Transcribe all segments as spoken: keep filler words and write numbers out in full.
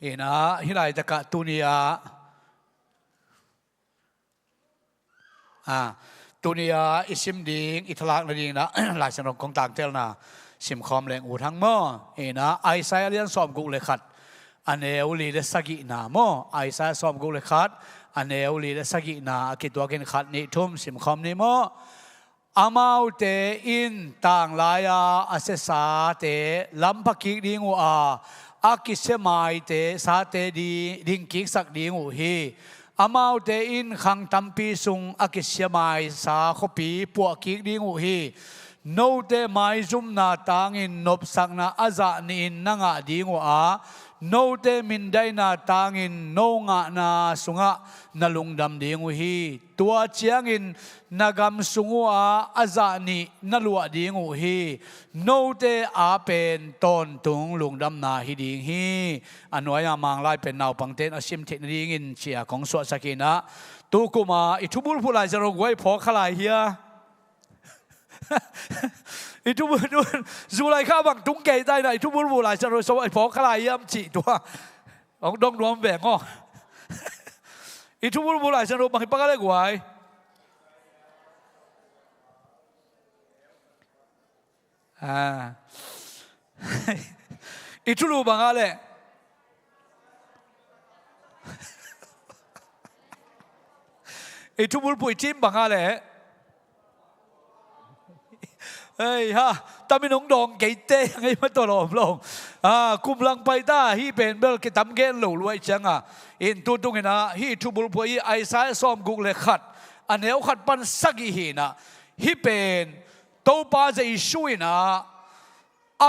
Inah hih laitakah tuni-ah, a, tuni-ah i sim ding, i thalak nading inah Lai Siangtho kong tangtelna simkhawm leng ut hang maw. Inah Isaiah lian sawmguk le khat, a neu li le sagihna maw. Isaiah sawmguk le khat, a neu li le sagihna a kituakin khat, nih, thum simkhawm ni maw. Amaute in tanglai-a a siasate lampha kik ding uh a, a kisiamaite sate di dingkiksak ding uh hi. Amaute in khang tampi sung a kisiamaisa khuapi puah kik ding uh hi. Note maizumna tangin nopsakna a zah nihin na ngah ding uh a, note mindaina tangin no ngahna sungah na lungdam ding uh hi. Tua ciangin na gam sung uhah a zah nih na luah ding uh hi. Note a pen tawntung lungdamna hi ding hi. A nuai-a Manglai pen naupangte in a sim theih nadingin ci-a kong suahsak inah, tu kuma i thubulphuh Lai Siangtho guai phawk kha lai hia? I thubulphuh, July kha bang tung kei ta inah i thubulphuh Lai Siangtho so i phawk kha lai hiam cih tua hong dong nuam veng aw. I thubulphuh Lai Siangtho bang hi pak a le guai? A, i thulu bang a le? I thubulphuh i thim bang a le? Hei ha, tamin hong dawng keite ngei ma tawh lawm lo. A, kum lang pai ta, hih pen bel kitam gen lo luai cianga. In tu tung inah hih thubulphuh i Isaiah sawmguk le khat, a neu khat pan sagih hi inah, hih pen Topa Jesu inah a,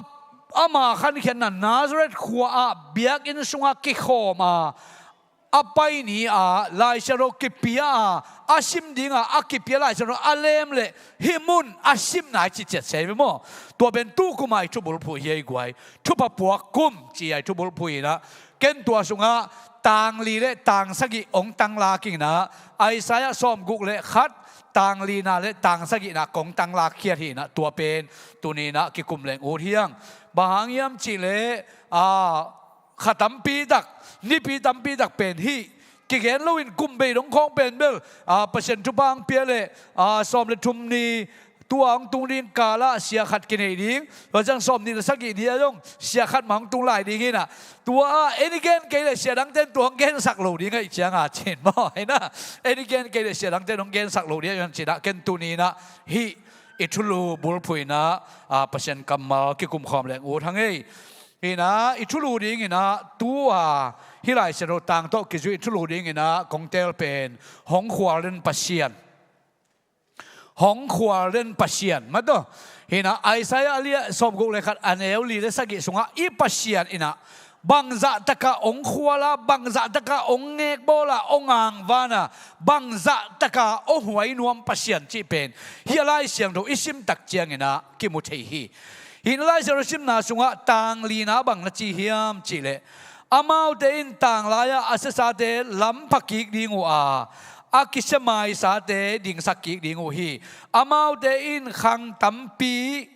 ama khankhiatna Nazareth khua-ah biakinn sungah kikhawm a, a pai ni-ah Lai Siangtho kipia a, a sim dinga a kipia Lai Siangtho a lem leh hih mun a simna i ci ciat sia hi ve maw. Tua pen tu kuma i thubulphuh hi a i guai. Thupha puak kum ci-a i thubulphuh inah, ken tua sungah tang li le tang sagih hong tanglak inah, Isaiah sawmguk le khat, tang lina le tang sagihna kong tanglak khiat hi inah, tua pen tuni inah kikum leng ut hiang. Bang hang hiam cihleh, a, kha tampi tak, nipi tampi tak pen hih kigen loin kum bei dong khawng pen bel, a, Pasian thupha hong pia leh, a, sawm le thum ni tua hong tung ding kalah sia khat kineih ding, tua ciang sawm nih le sagih ni a dong sia khat mah hong tung lai ding inah, tua a, en i gen kei leh sia dangte in tua hong gensak lo ding ahih cianga cin maw, hi na? En i gen kei leh sia dangte in hong gensak lo ding ahih cianga, ken tuni inah hih i thulu bulphuh inah, a, Pasian kammal kikum khawm leng ut hang ei. Hi na, i thulu ding inah tu a, hih Lai Siangtho tang tawh kizui i thulu ding inah kong teel pen hong khualden Pasian. Hong khualden Pasian, mataw. Hi na, Isaiah a lian sawmguk le khat, a neu li le sagih sungah i Pasian inah bangzah takah hong khual a, bangzah takah hong ngekbawl a, hong angvan a, bangzah takah hong huai nuam Pasian cih pen hih a Lai Siangtho i sim tak ciang inah kimu thei hi. Hih na, Lai Siangtho simna sungah tang lina bang na ci hiam cihleh, amaute in tanglai-ah a siasate lampha kik ding uh a, a kisia maisate dingsak kik ding uh hi. Amaute in khang tampi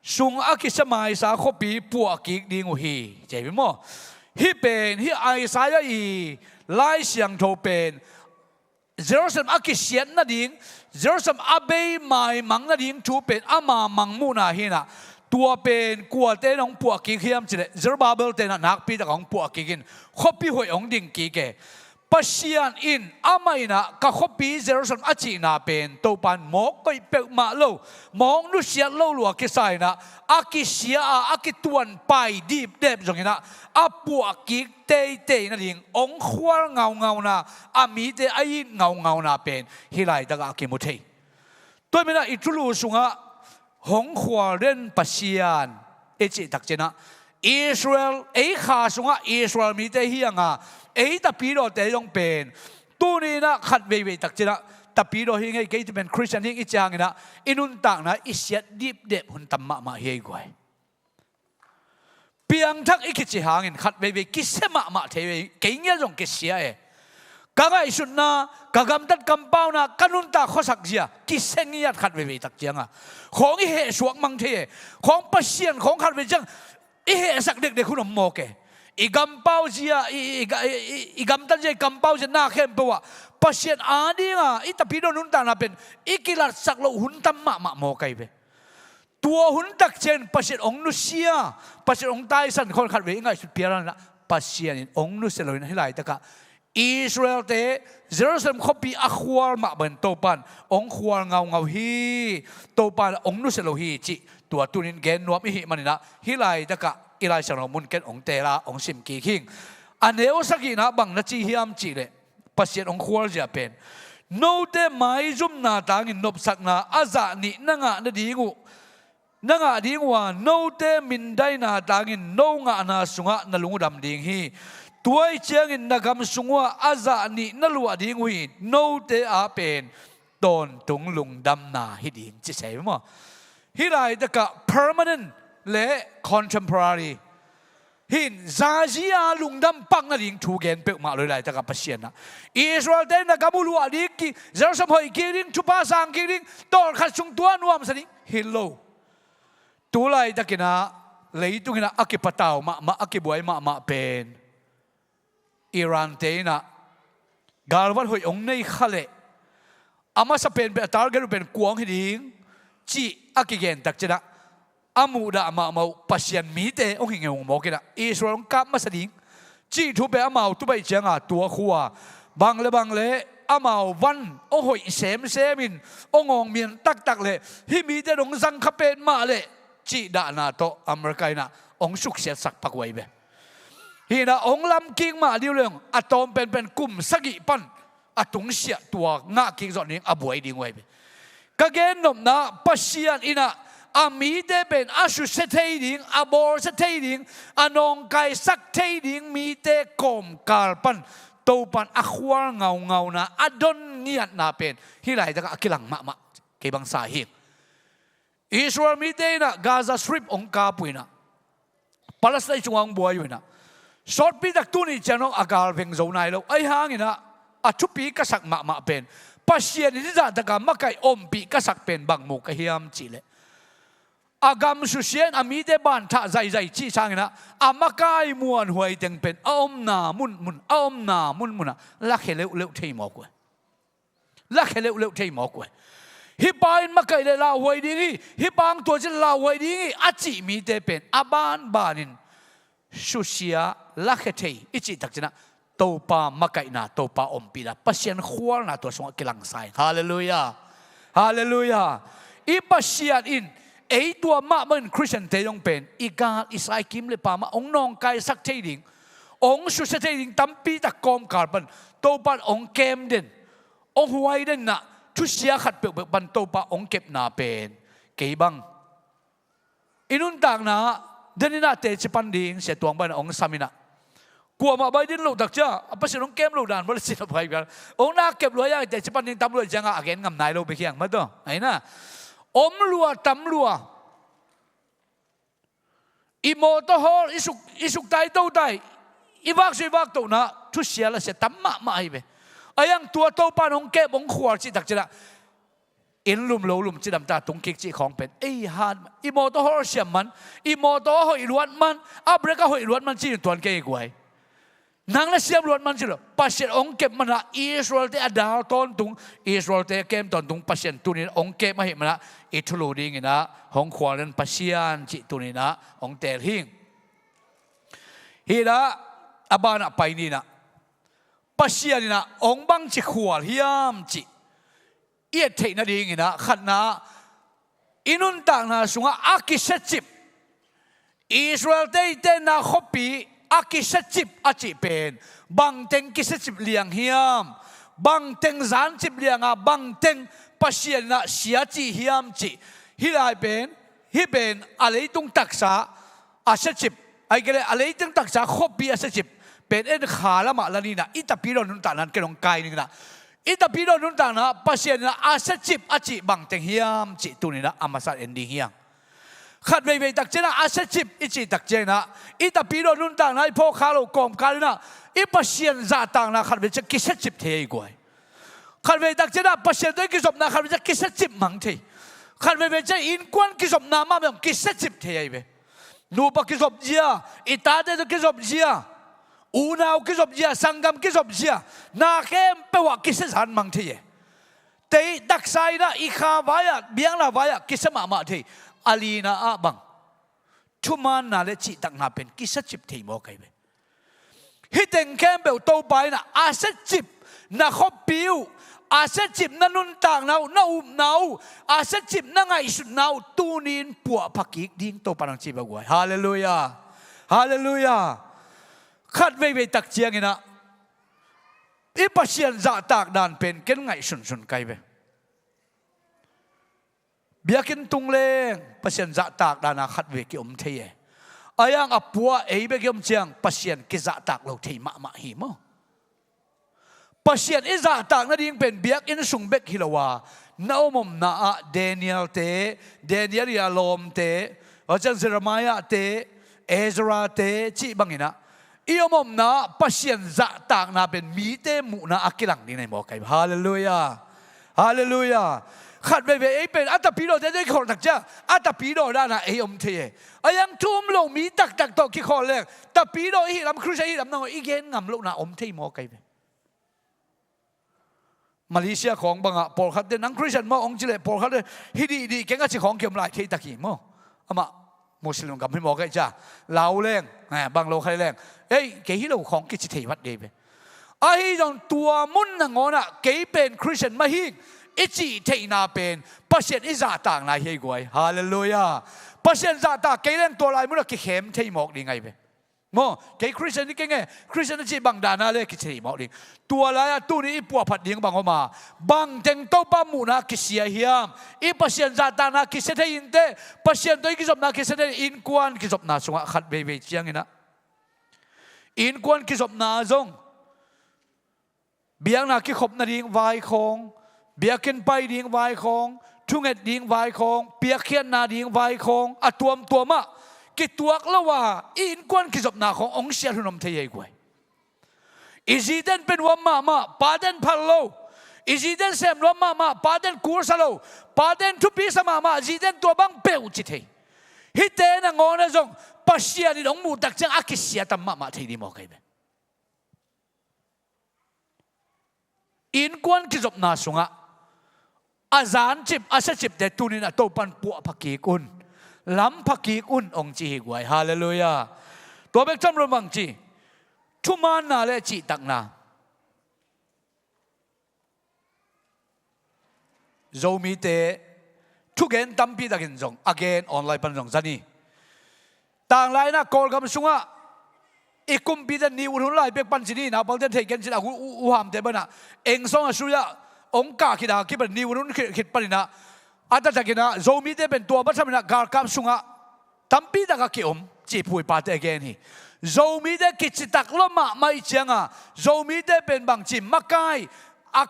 sung a kisia maisa khuapi puah kik ding uh hi, ci hi maw? Hih pen, hih Isaiah i Lai Siangtho pen Jerusalem a kisiat nading, Jerusalem a bei maimang nading thu pen ama mangmuhna hi na. Tua pen kuate in hong puah kik hiam cihleh, Zerubbabel te in a nakpi tak hong puah kik in, khuapi hoih hong ding kik e. Pasian in amah in a ka khuapi Jerusalem a cihna pen Topa in mawk koih peuhmah lo, mawk nusiat lo lua kisa in a, a kisia a, a kituanpai dipdep zong in a, a puah kik teitei nading hong khual ngaungauna, a mite a it ngaungauna pen hih laitak ah a kimu thei. Tua ahih manin a i thulu sungah hong khualden Pasian i cih takciang a, Israel, ei kha sungah Israel mite hi hang a, ei tapidawte zong pen tuni in a khat veivei takciang a, tapidaw hi ing ei, kei pen Khristian hi ing i cih hangin a, i nuntakna i siat dipdep hun tam mahmah hi ei guai. Piangthak i kici hangin khat veivei kisia mahmah thei ve, kei ngiat zong kisia e. Ka ngaihsutna, ka gamtat kampauna, ka nuntak khuasak zia kisia ngiat khat veivei takciang a. Khawng i hehsuak mang thei e. Khawng Pasian khawng khat vei ciang i hehsak dekdek hun om mawk e. I gampau zia, i, i, i, i, i gamtat zia, i kampau zia na khempeuh ah Pasian adinga i tapidaw nuntakna pen i kilatsak loh hun tam mahmah mawk ahi ve. Tua hun tak ciangin Pasian hong nusia, Pasian hong taisan khawng khat vei i ngaihsut pialan inah Pasian in hong nusia lo inah hih laitakah Israelte Jerusalem khuapi a khual mah bangin Topan hong khual ngaungau hi. Topan hong nusia lo hi cih tua tunin gen nuam i hih maninah hih laitakah i Lai Siangtho mun ken hong teel a hong sim kik hing. A neu sagihna bang na ci hiam cihleh Pasian hong khualzia pen note maizumna tangin nopsakna a zah nih na ngah nading uh na ngah ding uh a, note mindaina tangin no ngahna sungah na lung uh dam ding hi. Tua ih ciangin na gam sung uh ah a zah nih na luah ding uh hi. Note ah pen tawntung lungdamna hi ding ci se maw? Hih laitakah permanent le contemporary hin zazia lungdam pak nading thu gen peuhmah lo. Hih laitakah Pasian ah Israelte na gam uh luah ding, ki Jerusalem hoih kik ding, thupha sang kik ding, tawlkhat sung tua nuamsa ding hi lo. Tu laitakinah leitunginah a kipatau mahmah, a kibuai mahmah pen Iran-te inah galvat hoih hong nei kha leh a masa penpen a target uh pen kua hong hi ding cih a kigen tak cianah a muhdah mahmah uh Pasian mite hong hi ngeungeu mawk inah Israel hong kap masa ding cih thu pen amau tu baih cianga tua khua bang le bang le amau van hong hoih semsem in hong awngmian taktak leh hih mite dong zang kha pen mah leh cih dahna tawh America inah hong suksiatsak pak uh ahi ve. Hinah hong lam kik mah ding uh leng a tawm penpen kum sagih pan a tungsiah tua ngah kik zawh ding a buai ding uh ahi ve. Ka gennopna Pasian inah a mite pen a susia thei ding, a bawlsia thei ding, a nawngkaisak thei ding mite kawmkal pan Topan a khual ngaungauna, a don ngiatna pen hih laitakah a kilang mahmah kei bangsa hi. Israel mite inah Gaza Strip hong kap uh inah Palestine sungah hong buai uh inah sawtpi tak tuni ciang hong a gal veng zo nai lo. Ahi hanginah a thupi ka sak mahmah pen Pasian in hih zahtaka makaih ompih ka sak pen bang mu ka hiam cihleh a gam susia in a mite banthah zaizai cih sanginah a makai muanhuai teng pen a omna munmun, a omna munmunah lakhia leuhleuh thei mawk uh. Lakhia leuhleuh thei mawk uh. Hih pa in makaih le lauhuai ding hi, hih pa hong tuaci le lauhuai ding hi a cih mite pen a banbanin susia lakhia thei i cih tak cianah Topa makaihna, Topa ompihna, Pasian khualna tua sungah kilangsa hi. Halleluiah. Halleluiah. I Pasian in ei tua mahmah in Khristiante zong pen i gal i saikim le pa mah hong nawngkaisak thei ding, hong susia thei ding tampi tak kawmkal pan Topa in hong kem den, hong huai den inah thusia khat peuhpeuh pan Topa hong kepna pen kei bang i nuntakna deninah teci pan ding Sia Tuang Bai inah hong sam inah kuamah bai din loh tak cia a Pasian hong kem loh dan bawle cin a bai gal hong na kep lua a teci pan ding tam lua ciangah a gen ngam nai lo bek hiang mah tawh. Aina om lua tam lua i mawtaw hawl i suk, i suk tai to tai, i vak sui vak tohna thusia la sia tam mahmah ahi ve. A iang tua Topa in hong kep hong khual cih tak cianah inn lum lo lum cidam ta tung kik cih khawng pen ei hat, i mawtaw hawl siam man, i mawtaw a hoih luat man, a brek a hoih luat man cih in tuan kei guai. Nang na siam luat man ci lo. Pasian hong kep manah Israelte a dal tawntung, Israelte a kem tawntung Pasian tuninah hong kep ahih manah i thulu dinginah hong khual den Pasian cih tuninah hong teel hing. Hinah a banah pai ninah Pasian inah hong bangci khual hiam cih i et theih nadinginah khatna i nuntakna sungah a kisiacip, Israelte i tenna khuapi a kisiacip a cih pen bangteng kisiacip liang hiam? Bangteng zancip lianga bangteng Pasian inah sia cih hiam cih hih lai pen, hih pen a leitung taksa a siacip, ahih kei leh a leitung taksa khuapi a siacip pen en kha lamah la ninah i tapidaw nuntakna ken hong kai ninginah i tapidaw nuntakna Pasian inah a siacip a cih bangteng hiam cih tuninah a masa en ding hiang. Khat veivei tak cianah a siacip i cih tak cianginah i tapidaw nuntakna i phawk kha loh kawmkal inah i Pasian zahtakna khat vei ciah kisiacip thei ahi guai. Khat vei tak cianah Pasian tawh i kizopna khat vei ciah kisiacip mang thei. Khat veivei ciah innkuan kizopna mah meng kisiacip thei ahi ve. Nupa kizop zia, i tate tawh kizop zia, Unau kizop zia, sanggam kizop zia, na khempeuh ah kisia zan mang thei e. Tei taksa in ah, i kha vai-ah, biakna vai-ah kisia mahmah thei. A lina ah bang, thumaanna le cihtakna pen kisia cip thei mawk ahi ve. Hih teng khempeuh Topa in ah a siacip na khuapi uh, a siacip na nuntakna uh, na upna uh, a siacip na ngaihsutna uh tuni-in puahpha kik ding Topa in hong ci bek uh ahi. Halleluiah. Halleluiah. Khat veivei tak ciangin ah i Pasian zahtak dan pen ken ngaihsunsun ka hi ve. Biakinn tung leng Pasian zahtak dan a khat vei ki-om thei e. A yang a pua ei bek i om ciang Pasian kizahtak lo thei mahmah hi maw. Pasian i zahtak nading pen biakinn sung bek hi lo a, na om omna ah Daniel-te, Daniel ii a lawmte, a ciang Jeremiah-te, Ezra-te cih bangin ah i om omna ah Pasian zahtakna pen mite muhna a kilang ding na hi mawk ahi. Halleluiah. Halleluiah. Khat veivei ei pen a tapidawte tawh i kikholh tak ciang a tapidaw dan a ei om thei e. A yang thu um lo mi taktak tawh kikholh leng tapidaw i hih lam, Khristian i hih lam nangawn i gen ngam lohna om thei mawk ahi ve. Malaysia khawng bangah pawlkhatte, nang Khristian maw hong ci leh pawlkhatte, hih dihdih keng a ci khawng ki-om lai thei tak hi maw. Amah Muslim gam hi mawk ahi cia, lau leng, eh, bang lo khai leng, ei, kei hi lo khawng kici thei vat dei ve. Ahi zong tua mun nangawn ah kei pen Khristian mah hing i cih theihna pen Pasian i zahtakna hi ei guai. Halleluiah. Pasian zahtak kei leng tua lai mun ah kikhem thei mawk ding ahi ve. Maw, kei Khristian hi keng e, Khristian a cih bang dan a le kici thei mawk ding. Tua lai-ah tuni i puahphat ding bang om a, bangteng Topa muhna kisia hiam? I Pasian zahtakna kisia thei inteh, Pasian tawh i kizopna kisia thei, innkuan kizopna sungah khat veivei ciangin ah, innkuan kizopna zong biakna kikhop nading vai khawng, biakinn pai ding vai khawng, thunget ding vai khawng, piakkhiatna ding vai khawng, a tuamtuam ah kituak lo a i innkuan kizopna khawng hong siat hun om thei hi ei guai. I zite in pia nuam mahmah, pate in phal lo. I zite in sem nuam mahmah, pate in kul sa lo. Pate in thupi sa mahmah, zite in tua bang peuh ci thei. Hihte nangawn ah zong Pasian in hong muh tak ciang a kisia tam mahmah thei ding mawk ahi ve. Innkuan kizopna sungah a zancip, a siacipte tuni-in a Topa in puahpha kik un, lampha kik un hong ci hi guai. Halleluiah. Tua bek tham lo bang ci, thumaanna le cihtakna. Zomite thugen tampi takin zong a gen online pan zong za ni. Tanglai-in ah Kawlgam sungah i kumpite ni un hun lai pek pan ci ni, naupangte in thei ken ci-in a u, u, uhamte banah Eng Song Suu Kyi ah hong kah khit a kipan ni un hun khit, khit panin ah a taktakin ah Zomite pen tua bang thamin ah galkap sungah tampi tak a ki-om cih phuipate a gen hi. Zomite kicitak lua mahmah ih cianga Zomite pen bangci makai, a,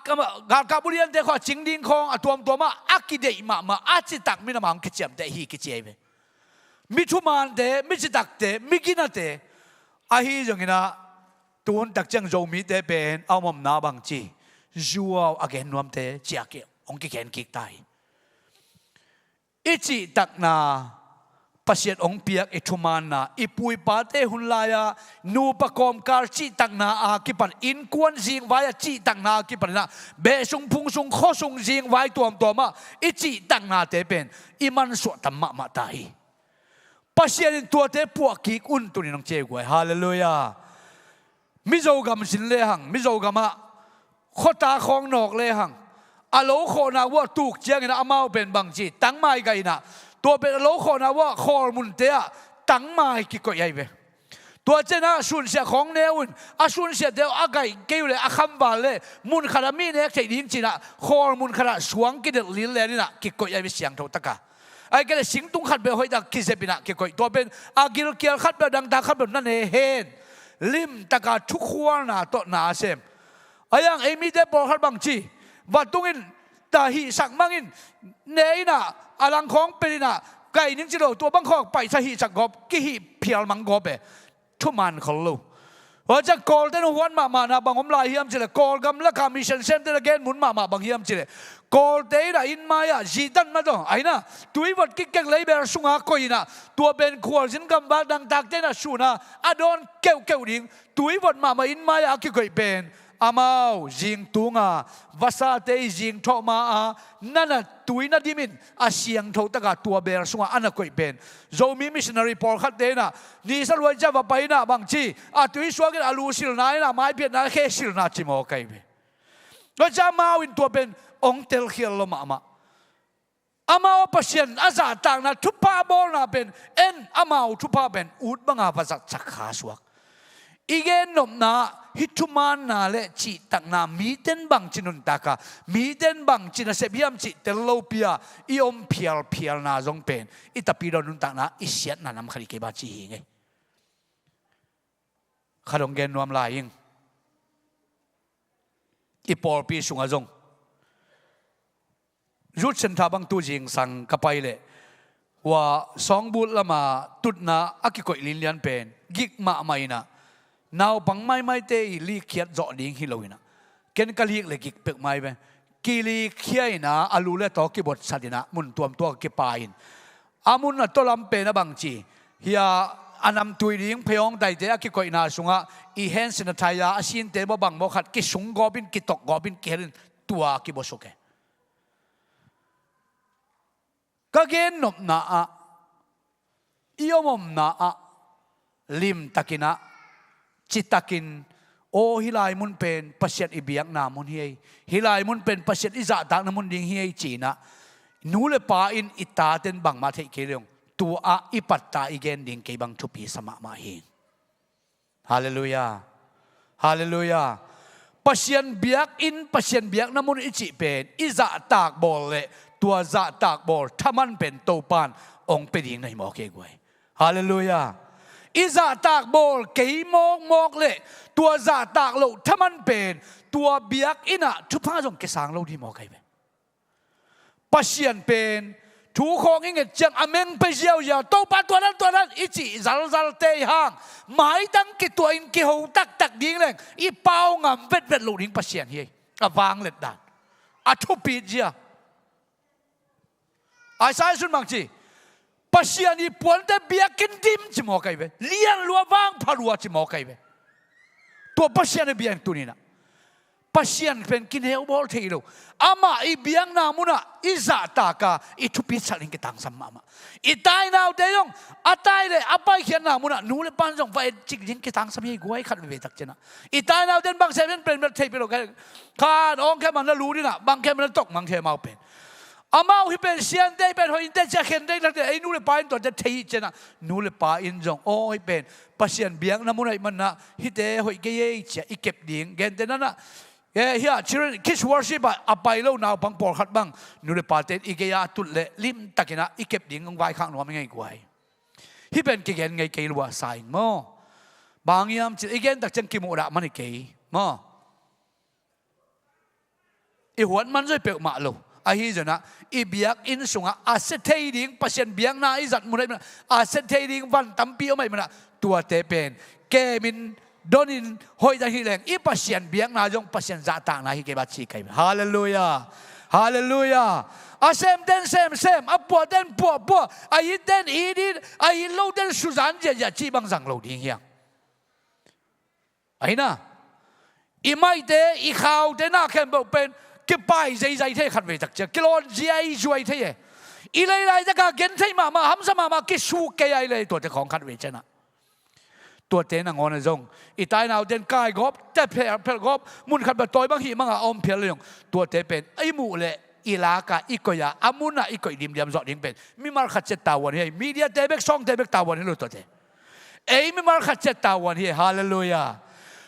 galkap uliante khawng a cing ding khawng a tuamtuam ah a kideih mahmah, a citak minam ah hong kiciamteh hi kici ahi ve. Mi thumaante, mi citakte, mi ginate, ahi zongin ah tu hun tak ciang Zomite pen a om omna bangci zuau a gen nuamte ci-a ki, hong kigen kik ta hi. I cihtakna, Pasian hong piak i thumaanna, i pu i pate hun lai-a nupa kawmkal cihtakna a kipan, innkuan zingvai a cihtakna a kipan in ah, beh sung phung sung khua sung zingvai tuamtuam ah i cihtaknate pen i mansuah tam mahmah ta hi. Pasian in tuate puah kik un tuni-in hong ci hi guai. Halleluiah. Mizo gam sin lehang, Mizo gamah khuata khawng nawk lehang, a lo khawhna uah tuk ciangin ah amau pen bangci tangmai gaih in ah, tua pen a lo khawhna uah khawlmunte ah tangmai kikoih ahi ve. Tua ciangin ah sunsiah khawng neu in, a sunsiahte uh a gaih kei uh leh a khamval leh mun khat ah mi nek theih ding ci-in ah khawlmun khat ah suang kidelh lil len in ah kikoih ahi ve, siangtho tak a. Ahih kei leh singtung khat beuh hoih tak kizep in ah kikoih, tua pen a gilkial khat beuh, dangtak khat beuh na ne hen, limtak a thukhualna tawh na a sem. A yang ei mite pawlkhat bangci, va tung in, ta hihsak mang in, ne in ah, a lang khawng pel in ah, gaih ning ci lo, tua bang khawng paisa hihsak gawp, kihih phial mang gawp e. Thuman khol lo. Tua ciang Kawlte in huan mahmahna bang om lai hiam ci leh, Kawlgam lakah mission semte in a gen mun mahmah bang hiam ci leh, Kawlte in ah inn mai-ah zihtan mataw, ahi na, tuivot kikek leibel sunga koih in ah, tua pen khualzin gamvak dangtakte in ah sun a, a dawn keuhkeuh ding, tuivot mahmah inn mai-ah a kikoih pen amau zingtunga vasate i zingthawh ma-a, na na tui na dim in a siangtho taka tua bel sungah a na koih pen Zomi missionary pawlkhatte in ah, nisa luai ciah va pai in ah bangci, a tui suak in a lu silna in ah maiphiatna khe silna ci mawk ahi ve. Tua ciah amau in tua pen hong telkhial lo mahmah. Amau a Pasian a zahtakna thupha bawlna pen, en amau thupha pen ut banga va zatsak kha suak. I gennopna hih thumaanna le cihtakna miten bangci nuntak a, miten bangci nasep hiam cih tel lopi a i om phialphialna zong pen i tapidaw nuntakna i siatna nam khat hi kei ba ci hi ngei. Khat hong gen nuam lai ing. I pawlpi sungah zong Youth Centre bang tu zingsang ka pai leh, hua Sawngbut lama tutna a kikoih linlian pen gik mahmah in ah, naupang maimaite i likkhiat zawh ding hi lo in ah, ken ka lik le gik peuhmah hi ve. Kilikkhia in ah, a lu le taw kibotsat in ah, mun tuamtuam ah kipa in, a mun a tawlam pen a bangci, hia, a namtui ding pheiawng taite a kikoihna sungah i hand sanitizer a sinte maw bang maw khat kisung gawp in, kitok gawp in, kihel in, tua kibosuk e. Ka gennopna ah, i omomna ah, limtakin ah, citakin, aw, hih lai mun pen Pasian i biakna mun hi ei, hih lai mun pen Pasian i zahtakna mun ding hi ei ci-in ah, nu le pa in i taten bangmah theih kei leng, tua ah i patta i gen ding kei bang thupi sa mahmah hi. Halleluiah. Halleluiah. Pasian biakinn, Pasian biakna mun i cih pen i zahtak bawl le tua zahtak bawl thaman pen Topan hong pia ding na hi mawk hi guai. Halleluiah. I zahtak bawl kei mawkmawk le tua zahtak loh thaman pen tua biakinn ah thupha zong kisang lo ding hi mawk ahi ve. Pasian pen thu khawng i nget ciang a meng pia ziauziau, Topa tua dan tua dan i cih zalzalte i hang, maitang kituahin kiho taktak ding leng i pau ngam vetvet loh ding Pasian hi ei. A vanglet dan, a thupit zia. Isaiah sun bangci, Pasian i puante biakinn dim ci mawk ahi ve. Lian lua, vangpha lua ci mawk ahi ve. Tua Pasian i biakinn tuni-in ah Pasian pen kineu bawl thei lo. Amah i biakna munah i zahtak a, i thupitsak ding kitangsam mahmah. I tainaute zong a tai le a paikhiatna munah nu le pan zong va etcik ding kitangsam hi ei guai khat veve tak ciangah. I tainaute in bang sem pen pen thei pih lo, khan awng khe man na lut in ah, bang khe man na tok mang khe mau pen. Amau hih pen siante, hih pen hoih inte ci-a khen dei late, ei nu le pa in tuate thei hi ciangah, nu le pa in zong aw hih pen Pasian biakna mun ahih manah hihte hoih kei ei ci-a i kep ding. Gentehna-in ah, eh, hih ah children, kids worship ah a pai lo naupang pawlkhat bang nu le pate in i gei-ah a tut leh limtakin ah i kep ding hong vaikhak nuam i ngei guai. Hih pen kigen ngei kei lua sa ing maw. Bang hiam cih i gen tak ciang kimuhdah man hi kei maw. I huat man zaw hi peuhmah lo. Ahi zongin ah i biakinn sungah a sia thei ding, Pasian biakna i zat mun ahih manah a sia thei ding van tampi om ahih manah, tuate pen kemin, donin, hoihdan hi leng i Pasian biakna zong Pasian zahtakna hi kei bang ci kei. Halleluiah. Halleluiah. A semten semsem, a puaten puahpuah, a itte in itit, a it lote in suzan ziahziah cih bang zang lo ding hi hang. Ahi na, i maihte, i khaute na khempeuh pen kipai zeizai thei khatvei tak ciang, kilawn ziaizuai thei e. I lei laitak a genthei mahmah, hamsa mahmah, kisuk kei a i lei tuate khawng khatvei ciangah. Tuate nangawn ah zong i tainaute in kai gawp, tephelh, phelh gawp, mun khat bang tawi bang hih mang a om phial leh zong, tuate pen i muh leh i lak a, i koih a, a mun ah i koih dimdiam zawh ding pen mimal khat ciat tavuan hi ei. Media-te bek, sawngte bek tavuan hi lo tuate. Ei mimal khat ciat tavuan hi ei. Halleluiah.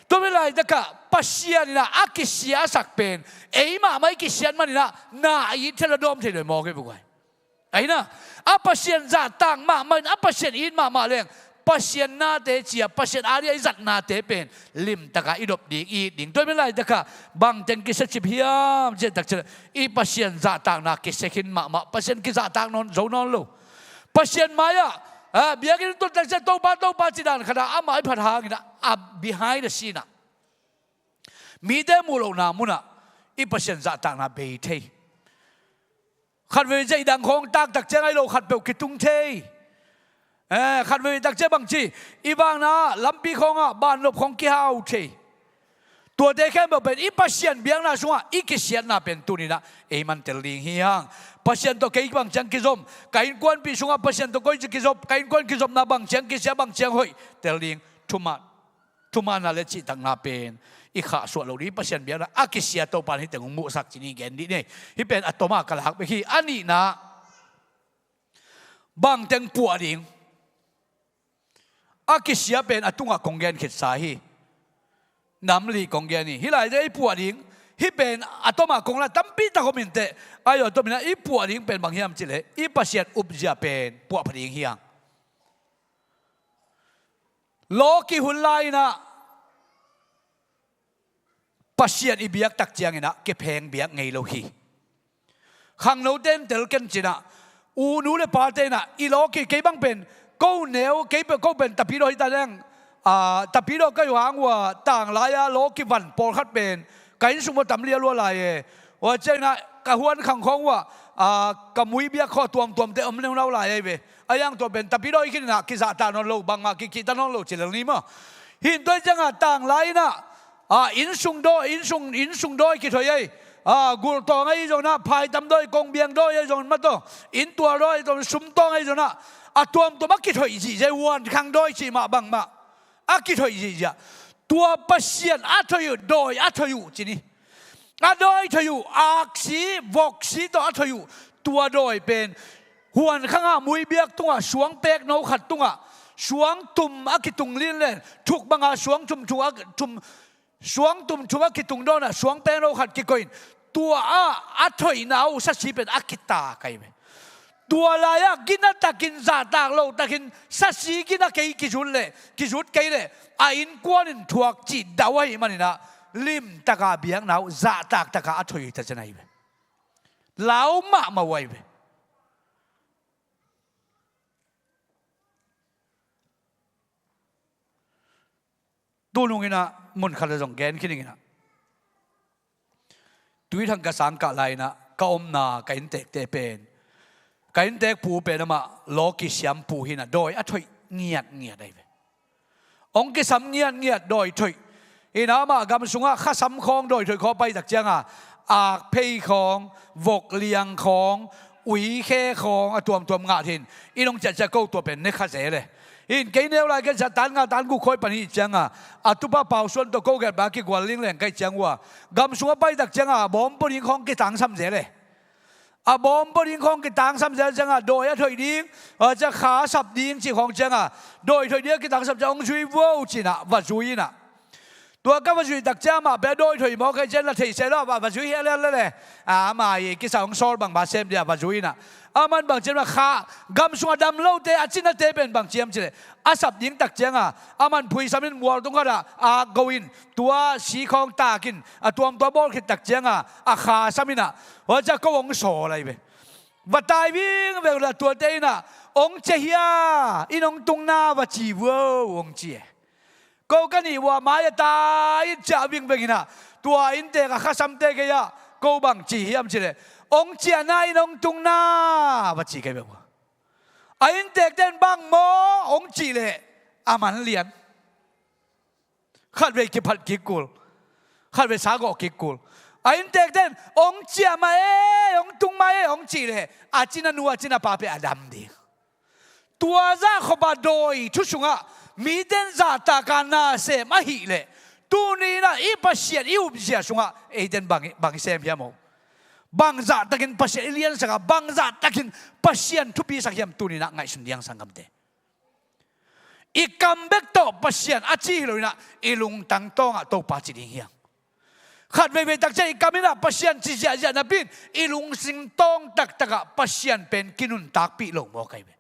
Tua mi laitak ah Pasian in ah a kisiasak pen ei mahmah i kisiat manin ah na a it thei lo, dawm thei lo mawk hi ve guai. Ahi na, a Pasian zahtak mahmah in, a Pasian it mahmah leng Pasian nate ci-a, Pasian ading a i zatnate pen limtak a i dop ding, i it ding. Tua mi laitak ah bangteng kisiacip hiam cih tak ciang, i Pasian zahtakna kisia khin mahmah, Pasian kizahtak nawn zo nawn lo. Pasian mai-ah, ah, biakinn tun tak ciang Topa, Topa ci dan khat ah amah i phat hangin ah, a behind the scene ah mite muh lohna munah i Pasian zahtakna bei thei. Khat veve ciang i dang khawng tak tak ciang a hi lo khat peuh kitung thei. Eh, khat veve tak ciang bangci, i vakna lampi khawngah bannop khawng kihau thei. Tuate khempeuh pen i Pasian biakna sungah i kisiatna pen tuninah ei man tel ding hi hang. Pasian tawh kei bang ciang kizom, ka innkuanpih sungah Pasian tawh koi ci kizop, ka innkuan kizopna bang ciang kisia, bang ciang hoih tel ding. Thuman, thumanna le cihtakna pen i khahsuah lo ding, i Pasian biakna a kisia Topa in hih teng hong muhsak ci ni gen dih ni. Hih pen a toma ka lak bek hi. A nihna, bangteng puah ding. A kisia pen a tungah kong gen khitsa hi. Namlih kong gen hi. Hih lai te i puah ding. Hih pen a toma kong la tampi tak om inteh. Ayo, a tominah i puah ding pen bang hiam cihleh, i Pasian upzia pen puahpha ding hi hang. Lawki hun lai-inah Pasian i biak tak cianginah kipheng biak ngei lo hi. Khangnote in tel ken cinah, u nu le pate inah i lawki, kei bang pen ko neu, kei pen ko pen tapidaw hi ta leng, ah, tapidaw ka hi uh hang uh a, tanglai-a lawki van pawlkhat pen ka inn sung maw tam lialua lai e. Ua cianginah ka huan khang khawng uh a, ah, ka mui biak khawng tuamtuamte om neunau lai ahi ve. A hiang tua pen tapidaw i khin inah kizahtak nawn lo, bangmah kikihta nawn lo ci lel ni maw. Hih in tua hi ciangah tanglai inah, ah, innsung dawi, innsung, innsung dawi kithoih ahi. Ah, gulhtawng ahi zonginah, phaitam dawi, kongbiang dawi ahi zongin mataw, inntual dawi ahi zongin, sumtawng ahi zonginah, a tuamtuam a kithoih zihziah, huankhang dawi cih mah bangmah a kithoih zihziah. Tua Pasian a thoih uh, dawi a thoih uh ci ni. A dawi thoih uh, aksi, voksi tawh a thoih uh. Tua dawi pen huankhangah, muibiak tungah, suang pekno khat tungah, suang tum a kitung linlen, thuk banga suang tum thuk a, tum, suang tum thuk a kitung dawnah suang pekno khat kikoih in, tua ah a thoihna uh sasi pen a kitak ahi ve. Tua lai-ah ginatakin, zahtak lotakin, sasi gina kei kizut leh, kizut kei leh, a innkuan in thuak cih dau ahih maninah, limtaka biakna uh zahtaktakah a thoih uh hi ta cian ahi ve. Lau mahmah uh ahi ve. Tunung inah mun khat a zong gen khin ing inah, Tuithang ka sang kah lai inah ka omna ka inntekte pen, ka inntek pu pen amah lawki siampu hi inah dawi a thoih ngiatngiat ahi ve. Hong kisam ngiatngiat dawi thoih. Inah amah gam sungah khasam khawng dawi thoih khawng a pai tak cianga, akphei khawng, vokliang khawng, uikhe khawng a tuamtuam ngah hi in, in hong ciahciah ko tua pen ne kha zel e. In kei neu lai ken sa tan nga tan guk khawng pan hi cianga, a tupa Pau Suan tawh ko gelh bang kigual lingleng ka hih ciang uh a, gam sung a pai tak cianga a bawm pua ding khawng kitangsam zel e. A bawm pua ding khawng kitangsam zel cianga dawi a thoih ding, a ciah kha sap ding cih khawng cianga dawi thoih ding a kitangsam ciang hong zui vuau cinah va zui inah. Tua ka va zuih tak ciang amah pia dawi thoih mawk ahi cian la theih seh lo, va, va zui hi a lian le le. Amah i kisa hong sawl bang ba sem dia va zui inah. Aman bang ciam a kha, gam sungah dam lote a cinate pen bang ciam cileh, a sap ding tak cianga aman phuisam in mual tung khatah ak go in, tua si khawng takin a tuamtuam bawl khit tak cianga a kha sam inah, hua ciah ko hong sawl ahi ve. Va tai vingveng la tuate inah, hong cia hia, in hong tungna va ci vuau hong ci e. Ko ka nih uh a mai a tai in ciah vingveng inah, tua inntek a khasamte gei-ah ko bang ci hiam cileh, hong ciahna in hong tungna va ci kei bek uh a. A inntekte in bang maw hong cihleh a man lian. Khatvei kiphat kik kul, khatvei sa gawh kik kul. A inntekte in hong ciah mah e, hong tung mah e hong cihleh, a cina nu a cina pa peh a dam ding. Tua zah khop a dawi thu sungah mite in zahtaka nasem ahileh, tuni inah i Pasian i upzia sungah eite in bang, bang i sem hiam aw? Bang zahtakin Pasian i liansakah, bang zahtakin Pasian thupisak hiam, tuni inah ngaihsun ding hang sanggamte. I kam bek tawh Pasian a ci hi lo inah, i lungtang tawngah Topa ci ding hi hang. Khat veivei tak ciah i kam inah Pasian ci ziahziah napi in, i lungsim tawng taktakah Pasian pen kinuntakpih lo mawk ahi ve.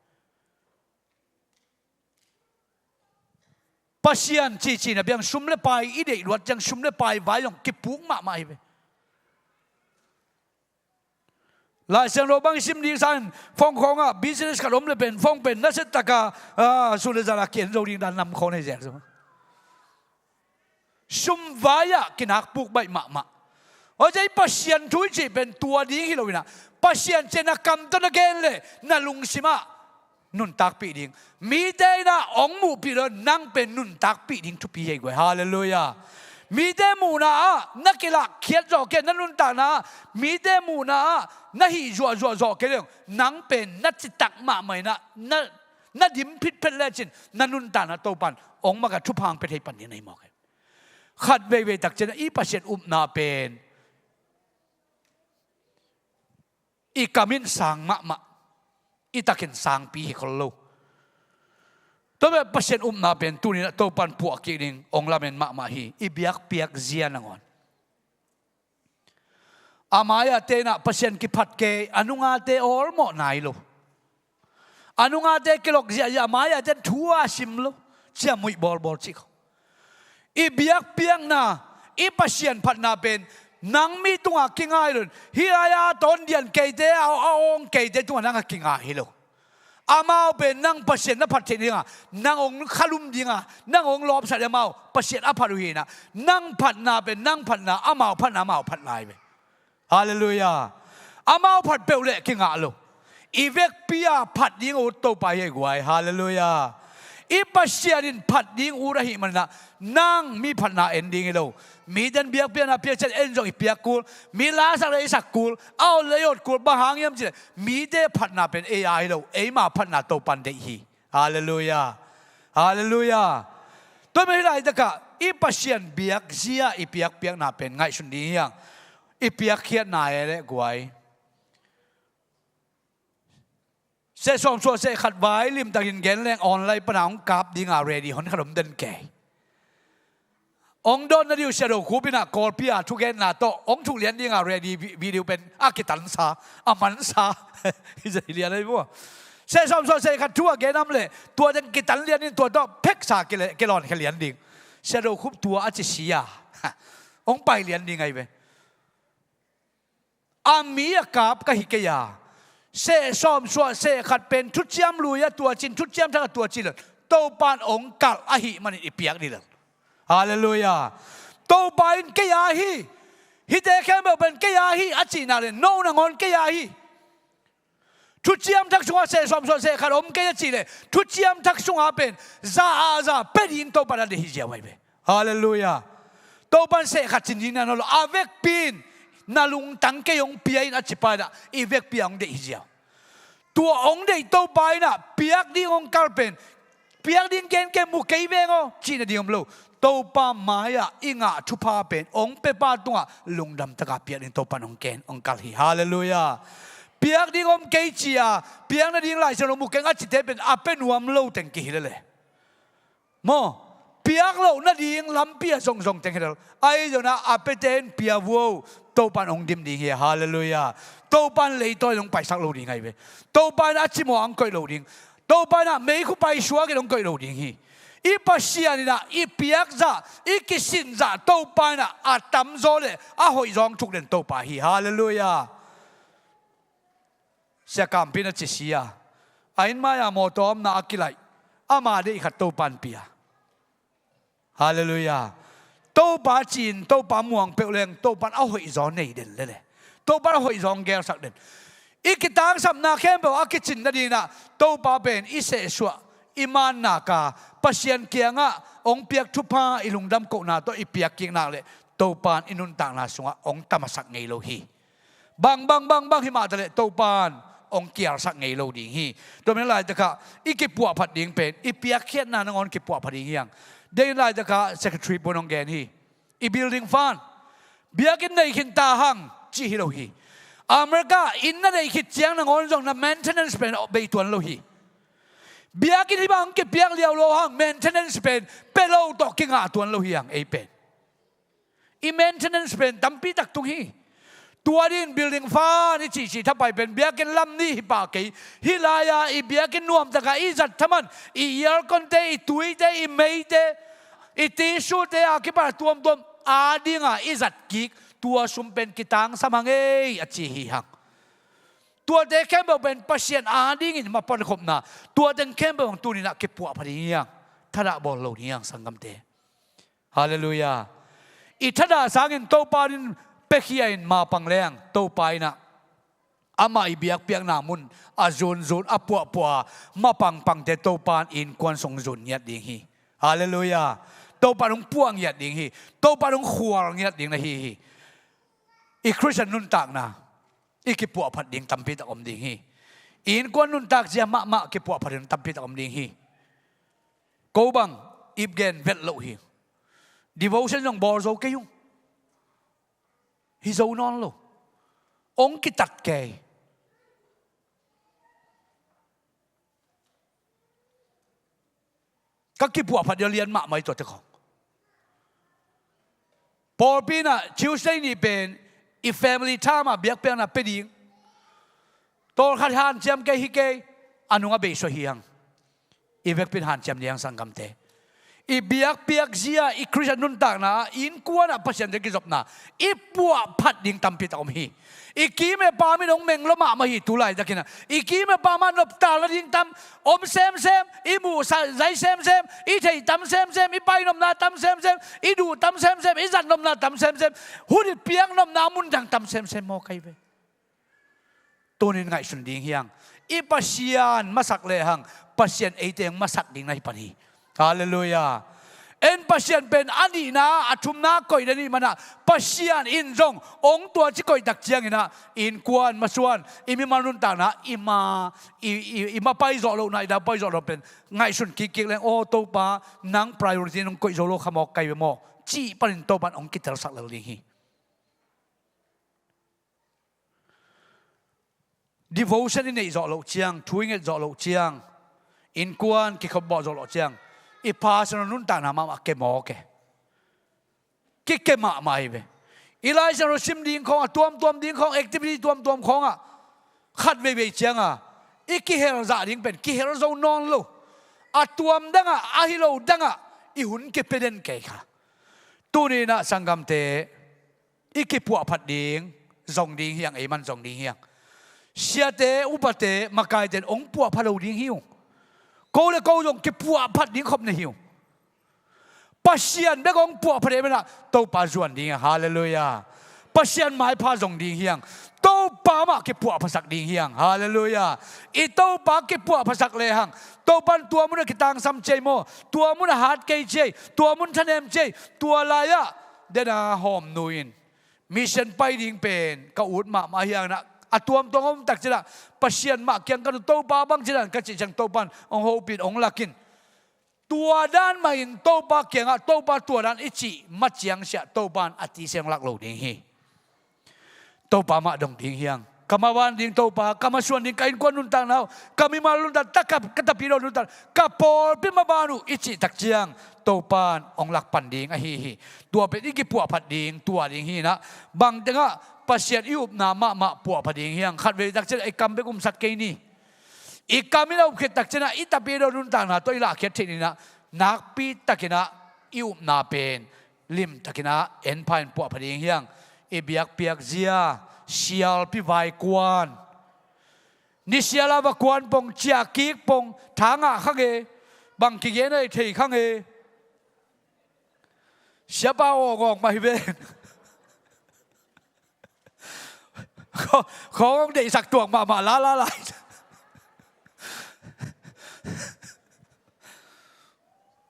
Pasian cihcih na biang sum le pai i deih luat ciang sum le pai vai zong kipuk mahmah hi ve. Lai Siangtho bang i sim ding sangin phone khawngah business khat om le pen phone pen nasia taka, ah, su le zala kian zo ding dan nam khawng nei zel zo. Sum vai-ah kinakpuk baih mahmah. Aw, cia i Pasian thu i cih pen tua ding hi lo inah, Pasian ciah na kam tawh na gen leh na lungsimah nuntakpih ding. Mite in ah hong muhpih lo, nang pen nuntakpih ding thupi hi ei guai. Halleluiah. Mite muhna ah na kilahkhiat zawh kei, na nuntakna ah mite muhna ah na hih zuahzuah zawh kei leng, nang pen na citak mahmah in ah, na, na dim phitphet lecin na nuntakna Topan hong maka thupha hong pia thei pan ding na hi mawk hi. Khat veivei tak ciangin i Pasian upna pen i kam in sang mahmah, i takin sangpi hi khol lo. Tua bek Pasian upna pen tuni-in ah Topan puah kik ding hong lamen mahmah hi. I biakpiak zia nangawn. A mai-a te in ah Pasian kiphat kei, a nung a te awlmawh nai lo. A nung a te kilok ziahziah, a mai-a te thu a sim lo. Ciamnuih bawlbawl cih kho. I biakpiakna, i Pasian phatna pen nang mi tungah kingai lo in, hih lai-a tawndian keite, a, a awng keite tungah nang a kingai hi lo. Amau pen nang Pasian na phat theih dingah nang hong khalum dingah nang hong lawpsak ding, amau Pasian a phat uh hi in ah, nang phatna pen nang phatna, amau phatna amau phatna hi ve. Halleluiah. Amau phat peuh leh kingah lo. I vekpi-a phat ding ut Topa hi ei guai. Halleluiah. I Pasian in phat ding ut ahih manin ah nang mi phatna en ding hi lo. Mite in biakpiakna piak ciang en zong i piak kul, mi lasak leh i sak kul, a ot leh i ot kul. Bang hang hiam cih leh mite phatna pen ei a hi lo, eima phatna Topan deih hi. Halleluiah. Halleluiah. Tua ahih manin hih laitakah i Pasian biakzia i piakpiakna pen ngaihsun ding hi hang. I piakkhiatna e leh guai. Seh sawm suah seh khat vai limtakin gen leng online pana hong kap dinga ready hon khat om den kei. Hong dawn nading uh Sia Do Khup in ah Kawlpi-a thugenna tawh hong thuk lian dinga ready vi-, video pen a kitansa, a mansa. Hi zah hi lian ahi maw. Seh sawm suah seh khat thu a gen om leh tua teng kitan lian in tua tawh pheksa kile-, kilawnkhia lian ding. Sia Do Khup tua a ci sia. Hong pai lian ding ahi ve. A mi a kap ka hi kei a. Seh sawm suah seh khat pen thuciam lui a tua cin, thuciam thak a tua cin lel. Topan hong kalh ahih manin i piak ding lel. Halleluiah. Topa in kei a hi. Hihte khempeuh pen kei a hi a cih nak leh no nangawn kei a hi. Thuciam thak sungah seh sawm suah seh khat om kei a cih leh thuciam thak sungah pen za a za pia ding Topa na deih hi ziau ahi ve. Halleluiah. Topan seh khat cin ding na no lo. A vekpi in na lungtang kei hong pia in a ci pa in ah i vekpi a hong deih hi ziau. Tua hong deih Topa in ah piak ding hong kalh pen, piak ding gen kei, mu kei veng aw cih nading om lo. Topa mai-ah i ngah thupha pen hong pia pa tungah lungdam taka piak ding Topan hong ken, hong kalh hi. Halleluiah. Piak ding om kei ci-a, piak nading Lai Siangtho mu keng a cite pen a pia nuam lo teng kihi lel e. Maw, piak loh nading lampi a zongzong teng hi lel. Ahi zongin ah a piate in pia vuo, Topan hong dim ding hi. Halleluiah. Topan leitawi in hong paisak lo ding ahi ve. Topa in a cimawh a hong koih lo ding. Topa in ah meikhu paisuak in hong koih lo ding hi. I Pasian in ah i piakzah, i kisinzah Topa in ah a tamzaw leh a hoihzaw hong thuk den Topa hi. Halleluiah. Sia Kampi in a ci sia. A inn mai-a mawtaw omna a kilaih, ama deih khat Topan pia. Halleluiah. Topa ci-in Topa muang peuh leng Topan a hoihzaw nei den lel e. Topan a hoihzaw hong gelsak den. I kitangsapna khempeuh a kicin nading in ah Topa pen i sehsuah, i manna ka, Pasian kiangah hong piak thupha i lungdam kohna tawh i piak kik nak leh Topan i nuntakna sungah hong tamasak ngei lo hi. Bang, bang, bang, bang hi mah taleh Topan hong kialsak ngei lo ding hi. Tua manin laitakah i kipuahphat ding pen i piakkhiatna nangawn kipuahphat ding hi hang. Dei in laitakah secretary puan hong gen hi. I building fund, biakinn nei khin ta hang cih hi lo hi. America inn na neih khit ciang nangawn zong na maintenance pen bei tuan lo hi. Biakinn hih bang kipiak liau lo hang, maintenance pen pia lo tawh kingah tuan lo hi hang ei pen. I maintenance pen tampi tak tung hi. Tua dingin building fund i cihcih thapai pen biakinn lam nih hi pah kei. Hih lai-a i biakinn nuamtakah i zat thaman, i aircon-te, i tuite, i meite, i tissue-te a kipan a tuamtuam a dinga i zat kik, tua sum pen kitangsam hang ei a ci hi hang. Tuate khempeuh pen Pasian a dingin mapankhopna, tua teng khempeuh hang tuni-in ah kipuahpha ding hi hang. Thadah bawl lo ding hi hang sanggamte. Halleluiah. I thadah sangin Topa in piakhia in mapang leng Topa in ah Amah i biakpiakna mun a zunzun, a puahpuah a, mapangpangte Topa in innkuan sung zun ngiat ding hi. Halleluiah. Topa in hong puah ngiat ding hi. Topa in hong khual ngiat ding na hi hi. I Khristian nuntakna i kipuahphat ding tampi tak om ding hi. I innkuan nuntak zia mahmah kipuahphat ding tampi tak om ding hi. Ko bang ip gen vet loh hi. Devotion zong bawl zo kei ung. Hi zo nawn lo. Ong kitat kei. Ka kipuahphat dia lian mahmah hi tuate khong. Pawlpi in ah Tuesday ni pen i family time ah biakpiakna pia ding. Tawlkhat hanciam kei hi kei, a nung a beisuah hi hang. I vekpi in hanciam ding hang sanggamte. I biakpiak zia, i Khristian nuntakna ah, innkuan ah Pasian zia kizopna i puahphat ding tampi tak om hi. I kim i pam in hong meng lo mahmah hi tu laitak in ah. I kim i pam ah noptal nading tam om semsem, i muh sa-, zai semsem, i theih tam semsem, i painopna tam semsem, i duh tam semsem, i zatnopna tam semsem, hun i piaknopna mundang tam semsem maw kai ve. Tunin ngaihsun ding hi hang. I Pasian masak lehang Pasian eite hong masak ding na hi pan hi. Halleluiah. En Pasian pen a nihna, a thumna koih na nih manah Pasian in zong hong tua ci koih tak ciangin ah innkuan masuan, i mimal nuntakna, i ma, i, i, i ma pai zawh lohna, i dau pai zawh loh pen ngaihsun kikkik leng, aw Topa, nang priority nong koih zo lo kha mawk kai ve maw, cih panin Topa in hong kitelsak lel ding hi. Devotion i neih zawh loh ciang, thu i nget zawh loh ciang, innkuan kikhopbawh zawh loh ciang, i personal nuntakna mahmah ke maw ke. Kike mahmah hi ve. I Lai Siangtho sim ding khawng, a tuamtuam ding khawng, activity tuamtuam khawngah khat veivei cianga i kihel zah ding pen kihel zo nawn lo. A tuam dangah, a hi lo dangah i hun kipia den kei kha. Tuninah sanggamte, i kipuahphat ding zong ding hiang, ei man zong ding hiang. Siate, upate, makaite in hong puahpha lo ding hi ung. Ko le ko zong kipuahphat ding khop na hi ung. Pasian bek hong puahpha deh menah Topa zuan ding hiang. Halleluiah. Pasian maipha zong ding hiang. Topa mah kipuahphasak ding hiang. Halleluiah. I Topa kipuahphasak lehang Topa in tua munah kitangsam ciai maw, tua munah hat kei ciai, tua mun thanem ciai, tua lai-ah dena hawmnu in mission pai ding pen ka ut mahmah hianah a tuamtuam om tak cilah Pasian mah kiang ka nu, Topa bang cilah ka cih ciang Topa in hong hopih in hong lakin. Tua dan mahin Topa kiangah, Topa tua dan i cih maciang siah Topa in a tise hong lak lo ding hi. Topa mah dong ding hiang. Ka maban ding Topa, ka masuan ding, ka innkuan nuntakna uh, ka mimal nuntak, ka, ka tapidaw nuntak, ka pawlpi maban uh i cih tak ciang Topa in hong lak pan ding ahi hi. Tua pen i kipuahphat ding, tua ding hinah bang tengah Pasian i upna mahmah puahpha ding hiang. Khatvei tak ciah i kam bek umsak kei ni. I kam in a up khit tak cianah i tapidaw nuntakna tawh i lahkhiat theih ninah nakpi takinah i upna pen limtakinah enpha in puahpha ding hiang. I biakpiak zia, sialpi vaikuan, nisiala va kuan pong, ciahkik pong, tha ngah kha nge, bang kigen a i thei kha nge. Siapa awgawng mah hi ven. Khawng hong deihsak tuak mahmah lala lai.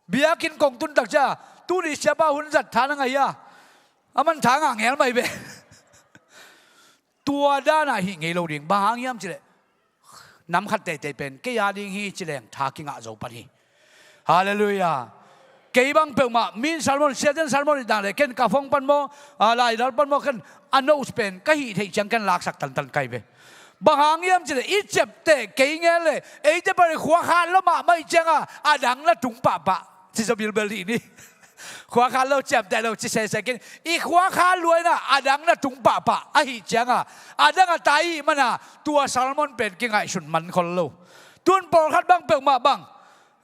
Biakinn kong tun tak cia tuni siapa hun zat tha na ngah hia? A man tha ngah ngel mah hi ve. Tua danah hih ngei lo ding. Bang hang hiam cileh nam khat teitei pen kei a ding hi cileng tha kingah zo pan hi. Halleluiah. Kei bang peuhmah min sermon, siaten sermon i dang le ken ka phone pan maw, a, laidal pan maw, ken a notes pen ka hih theih ciang ken laksak tantan kai ve. Bang hang hiam cileh i ciapteh kei ngel le eite pan i khuakhat lo mahmah i cianga a dang na tung pahpah. Ci zaw bilbel dih ni. Khuakhat lo ciapteh lo ci sese kin i khuakhat luaina a dang na tung pahpah ahi cianga a dang a tai ih mana tua sermon pen kingaihsun man khol lo. Tun pawlkhat bang peuhmah bang,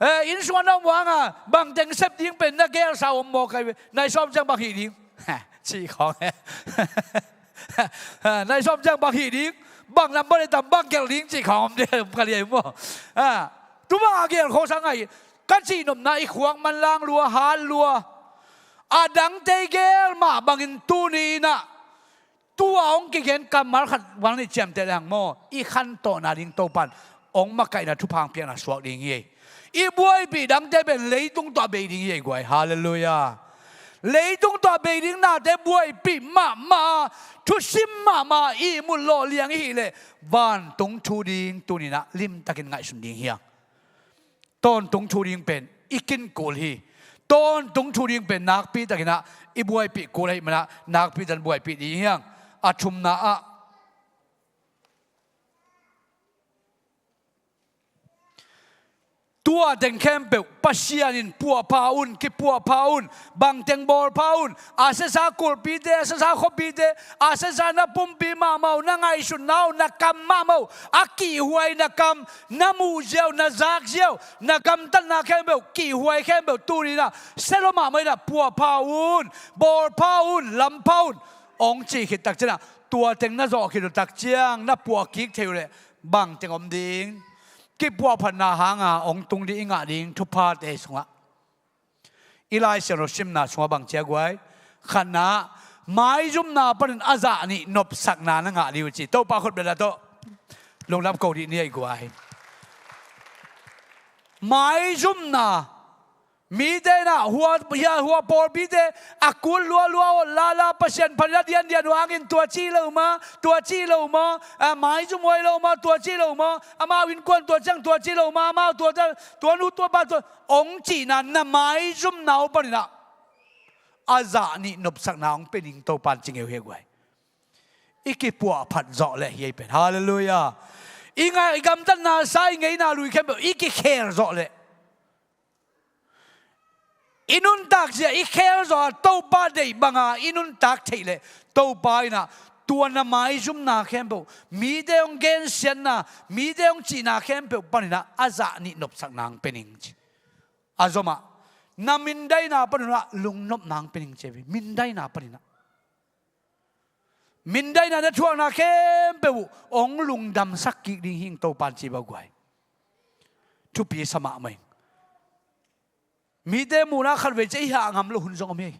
eh, inn sungah na om uh hanga bang teng sep ding pen na gelsa om maw kai ve. Nai sawm ciang bang hih ding? Cih khawng. Nai sawm ciang bang hih ding? Bang nambat i tam bang gelh ding cih khawng om ding ka liai maw? Tuma a gelh khawsa ngai. Ka cihnopna i khuak manlang lua, hat lua. A dangte i gel mah bangin tuni inah Tua hong kigen kammal khat, van nih ciamteh leng maw, i khantohna ding Topan hong makaihna thupha hong piakna suak ding hi. I buaipih dangte pen leitung tawh bei ding hi ei guai. Halleluiah. Leitung tawh bei ding nate buaipih mahmah, thusim mahmah, ihmut lawh liang i hih leh vantung thu ding tuninah limtakin ngaihsun ding hi hang. Tawntung thu ding pen i kin kul hi. Tawntung thu ding pen nakpi takinah i buaipih kul ahih manah nakpi takin buaipih ding hi hang. A thumna ah, tua teng khempeuh Pasian in puahpha un, kipuahpha un, bangteng bawlpha un, a siasa kulhpite, a siasa khuapite, a siasa na pumpi mahmah uh, na ngaihsutna uh, na kam mahmah uh, a kihhuai na kam, na muhzia uh, na zakzia uh, na gamtatna khempeuh, kihhuai khempeuh tuninah sia lua mahmah inah puahpha un, bawlpha un, lampha un hong cih khit takcianah tua teng na zawh khit uh takciang na puah kik thei uh leh bangteng om ding? Kipuahphatna hanga hong tung ding i ngah ding thuphate sungah i Lai Siangtho simna sungah bang ci a guai? Khatna, maizumna panin a zah nih nopsakna na ngah ding uh ci. Topa khut bia la tawh lungdam ko dih ni ei guai. Maizumna, mite inah hua, hia, hua pawlpite a kul lualua, hot lala, Pasian phanin a diandian uh hangin tua ci lo maw, tua ci lo maw, a, maizum huai lo maw, tua ci lo maw, amau innkuan tua ciang tua ci lo maw, amau tua, tua nu tua pa tua hong cihna, na maizumna uh paninah a zah nih nopsakna hong pia ning Topan ci ngeu hi a guai. I kipuahphat zawh leh hi ei pen. Halleluiah. I ngai, i gamtatna sa, i ngeina lui khempeuh i kikhel zawh leh, i nuntak zia i khel zawh a Topa deih banga i nuntak theih leh Topa inah tua na maizumna khempeuh, mite hong gensiatna, mite hong cihna khempeuh paninah a zah nih nopsakna hong pia ning ci. A zomah, na mindaina paninah lungnopna hong pia ning ci. Mindaina paninah, mindaina na thuakna khempeuh uh hong lungdamsak kik ding hi ing Topan ci bau guai. Thupi sa mahmah ing. Mite muhna khatvei ciah i hah ngam loh hun zong om hi.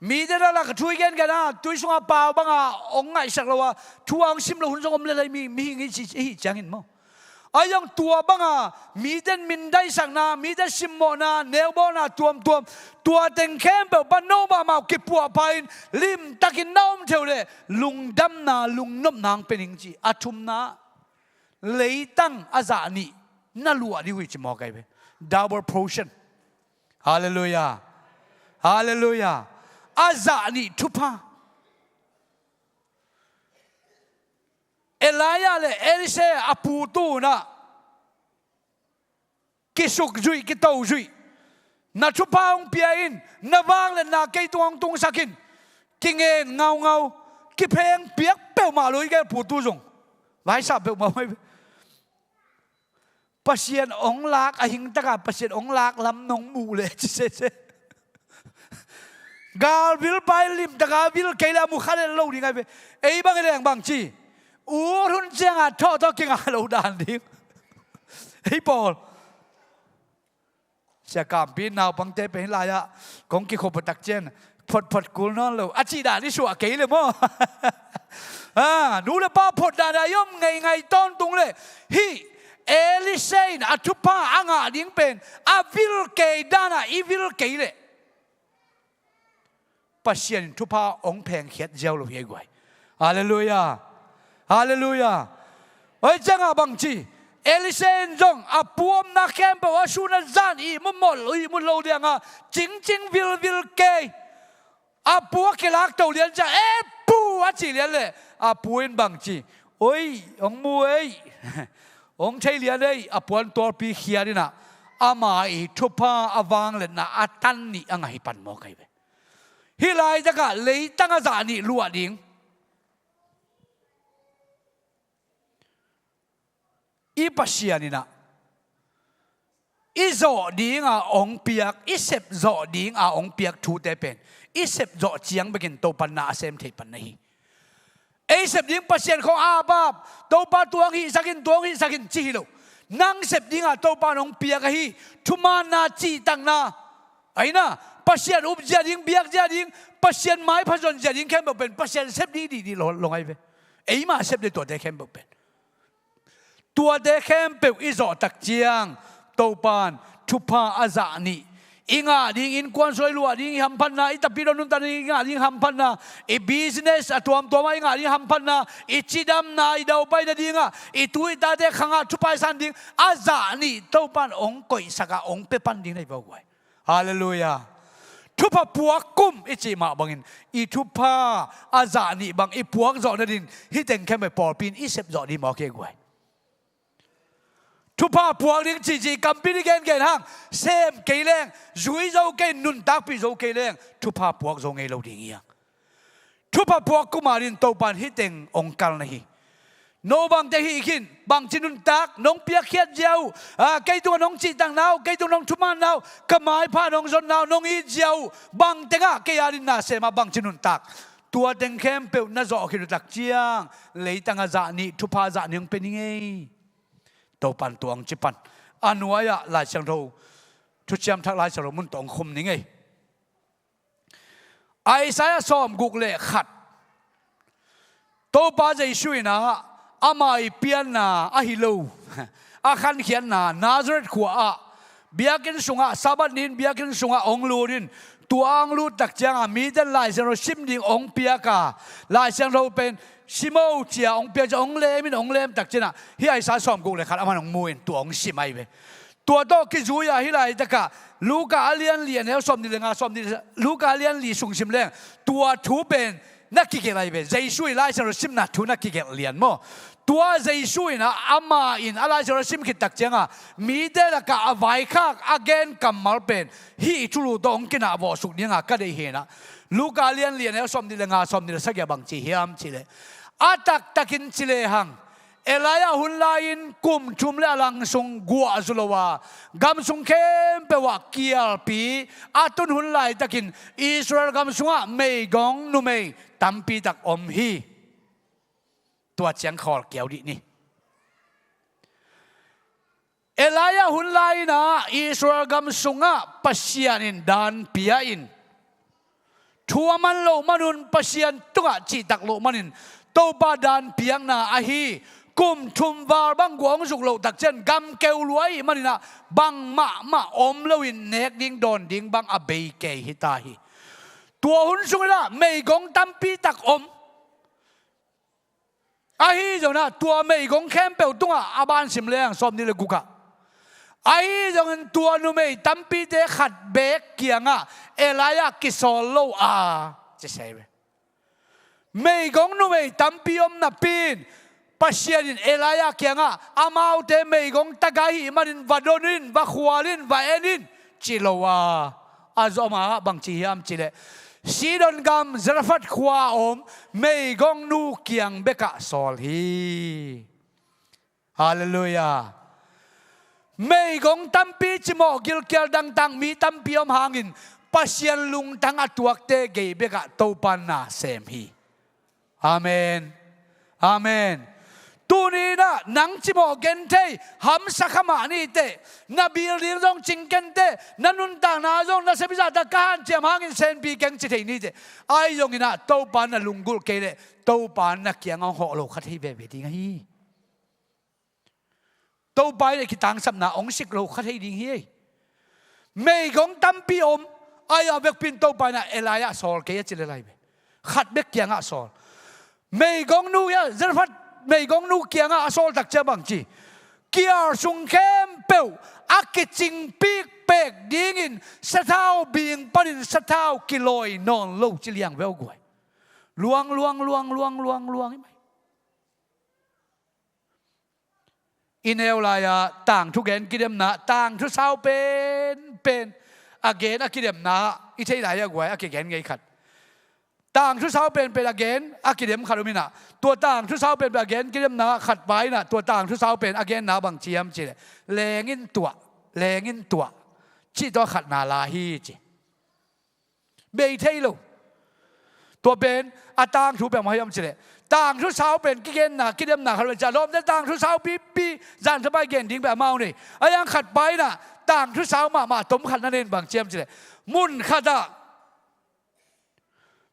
Mite na lak a thu i gengen a, tui sunga pau banga hong ngaihsak lo a, thu a hong sim loh hun zong om lel a, mi, mihing i ci, i hih ciangin maw. A zong tua banga mite mindaisakna, mite simmawhna, neubawlna tuamtuam, tua teng khempeuh pan no mahmah uh kipuahpha in limtakin na om thei uh leh lungdamna, lungnopna hong pia ning ci. A thumna, leitang a zah nih na luah ding uh hi ci mawk ahi ve. Double portion. Halleluiah. Halleluiah. A zah nih thupha. Elijah le Elisha a putu unah kisukzuih, kitozuih. Na thupha hong pia in, na vangliatna kei tungah hong tungsak in. Kingen ngaungau, kipheng piak peuhmah lo i gel putu zong. Vaisa peuhmah mai. Pasian hong lak a hingtaka, Pasian hong lak lam nong muh leh ci sese. Galvil pai limtaka vil kei leh a mu kha lel lo ding ahi ve. Ei bang i leng bang ci. Ut hun cianga thawhtawh kinga lo dan ding. Ei pawl. Sia Kampi naupangte pen hih lai-ah kong kikhup a takcian photphot kul nawn lo a cih dan i suah kei le maw? Ah, nu le pa phot dan a i om ngeingai tawntung le hih Elisha in a thupha a ngah ding pen a vil kei dan a i vil kei le Pasian in thupha hong phengkhiat ziau lo hi a guai. Halleluiah. Halleluiah. Oi ciangah bang ci, Elisha in zong a pu omna khempeuh a sun a zan ihmut mawh lo, ihmut lo liangah cingcing vilvil kei. A pu a kilak to lian ciah, "E pu," a cih lian leh a pu in bang ci, "Oi, hong mu ei, hong thei lian ei," a puan tualpi khiat inah ama i thupha a vangliatna a tan nih a ngah hi pan mawk ahi ve. Hih laitakah leitang a zah nih luah ding. I Pasian inah i zawh dinga hong piak, i sep zawh dinga hong piak thute pen i sep zawh ciang bekin Topa na a sem thei pan na hi. Ei sep ding Pasian khawng a bap, Topa tua hong hihsak in, tua hong hihsak in ci hi lo. Nang sep dinga Topa in hong piak ahi thumaanna, cihtakna, aina Pasian upzia ding, biakzia ding, Pasian maipha zonzia ding khempeuh pen Pasian sep ding dihdih lo, lo ngai ve. Eima sep ding tuate khempeuh pen. Tuate khempeuh i zawh tak ciang Topan thupha a zah nih i ngah ding, innkuan sung i luah ding i hamphatna, i tapidaw nuntak ding i ngah ding hamphatna, i business a tuamtuamah i ngah ding hamphatna, i cidamna, i daupai nadingah, i tu i tate khangah thupha i san ding a zah nih Topan hong koihsakah hong pia pan ding na hi ve guai. Halleluiah. Thupha puak kum i cih mah bangin i thupha a zah nih bang i puak zawh nading hih teng khempeuh pawlpi in i sep zawh ding mawk hi guai. Thupha puak ding cihcih kampi ni gengen hang sem kei leng, zui zo kei, nuntakpih zo kei leng thupha puak zo ngei lo ding hi hang. Thupha puak kum adingin Topan hih teng hong kal na hi. No bangte hih khin, bangci nuntak nong piakkhiat zia uh, a, kei tungah nong cihtakna uh, kei tungah nong thumanna uh, ka maipha nong zonna uh, nong it zia uh, bang tengah kei adingin na sem a, bangci nuntak, tua teng khempeuh na zawh khit uh tak ciang leitang a zah nih, thupha zah nih hong pia ning ei. Topan tua hong ci pan. A nuai-ah Lai Siangtho, Thuciam Thak Lai Siangtho mun tawh hong khum ning ei. Isaiah sawmguk le khat. Topa Jesu in ah ama i pianna ahi lo, a khankhiatna Nazareth khua-ah biakinn sungah, Sabbath ni-in biakinn sungah hong lut in, tua hong lut tak ciangah mite in Lai Siangtho sim ding hong piak a, Lai Siangtho pen sim o ci-a hong piak ciang hong lem in, hong lem tak ciangah hih Isaiah sawmguk le khat aman hong mu in tua hong sim ahi ve. Tua tawh kizui-a hih laitakah Luka a lian li a neu sawmnih le nga, sawmnih, Luka a lian li sung sim leng tua thu pen na kigelh ahi ve. Jesu i Lai Siangtho simna thu na kigelh lian maw? Tua Jesu in ah ama in a Lai Siangtho sim khit tak ciangah mite lakah a vaikhak a gen kammal pen hih i thulu tawh hong kinah vawhsuk dingah ka deih hi in ah. Luka a lian li a neu sawmnih le nga, sawmnih le sagih ah bang ci hiam cih leh, a taktakin ci lehang Elijah hun lai-in kum thum le a lang sung guah zu lo a, gam sung khempeuh ah kialpi a tun hun laitakin Israel gam sungah meigong numei tampi tak om hi. Tua ciang khawl kiau dih ni. Elijah hun lai-in ah Israel gam sungah Pasian in dan pia in, thu a man loh manun, Pasian tungah cihtak loh manin Topa dan piakna ahi kum thum val bang guah hong zuk loh tak ciang gam keu lua ahih manin ah bang mahmah om loin nek ding dawn ding bang a bei kei hi ta hi. Tua hun sungin ah meigong tampi tak om. Ahi zongin ah tua meigong khempeuh tungah a ban sim leng sawmnih le guk ah, ahi zongin tua numei tampite khat beek kiangah Elijah kisawl lo a, ci sia hi ve. Meigong numei tampi om napi-in Pasian in Elijah kiangah amaute meigong tagai ahih manin va don in, va khual in, va en in, ci lo a, a zom a bang ci hiam cih leh Sidon gam Zarephath khua-a om meigong nu kiang bekah sawl hi. Halleluiah. Meigong tampi cimawh gilkial dangtak mi tampi om hangin Pasian lungtang a tuakte gei bekah Topa in na sem hi. Amen. Amen. Tuni-in ah nang cimawh genthei hamsa kha mah ni teh, na building zong cing ken teh, na nuntakna zong nasep i zahtak ka hanciam hangin senpi keng ci thei ni teh, ahi zongin ah Topa na lunggulh kei leh Topa na kiangah hong hawh lo kha thei veve ding ahi. Topa in a kitangsapna hong sik lo kha thei ding hi. Meigong tampi om, ahi a vekpi in Topa in ah Elijah sawl kei a ci lel ahi ve. Khat bek kiangah sawl. Meigong nu, Zarephath meigong nu kiangah a sawl tak ciang bang ci, kial sung khempeuh a kicingpik pek dingin sathau bing panin sathau kilawi nawn lo ci liang ve aw guai. Luang, luang, luang, luang, luang, luang hi mai. I neu lai-a tangthu gen kidemna, tangthu sau penpen a gen a kidemna i theih lai-a guai a kigen ngei khat. Tangthu sau penpen a gen a kidem khat om in ah, tua tangthu sau penpen a gen kidemna khat pa in ah, tua tangthu sau pen a genna bang ci hiam cih leh, leng in tuah, leng in tuah, cih tawh khatna la hi ci. Bei thei lo. Tua pen a tangthu pen mah hiam cih leh, tangthu sau pen kigenna kidemna khat om in ah, lawmte tangthu sau pipi, zan thapai gen ding pen amau nei. A yang khat pa in ah tangthu sau mahmah tom khat na nei in bang ci hiam cih leh, Mun khatah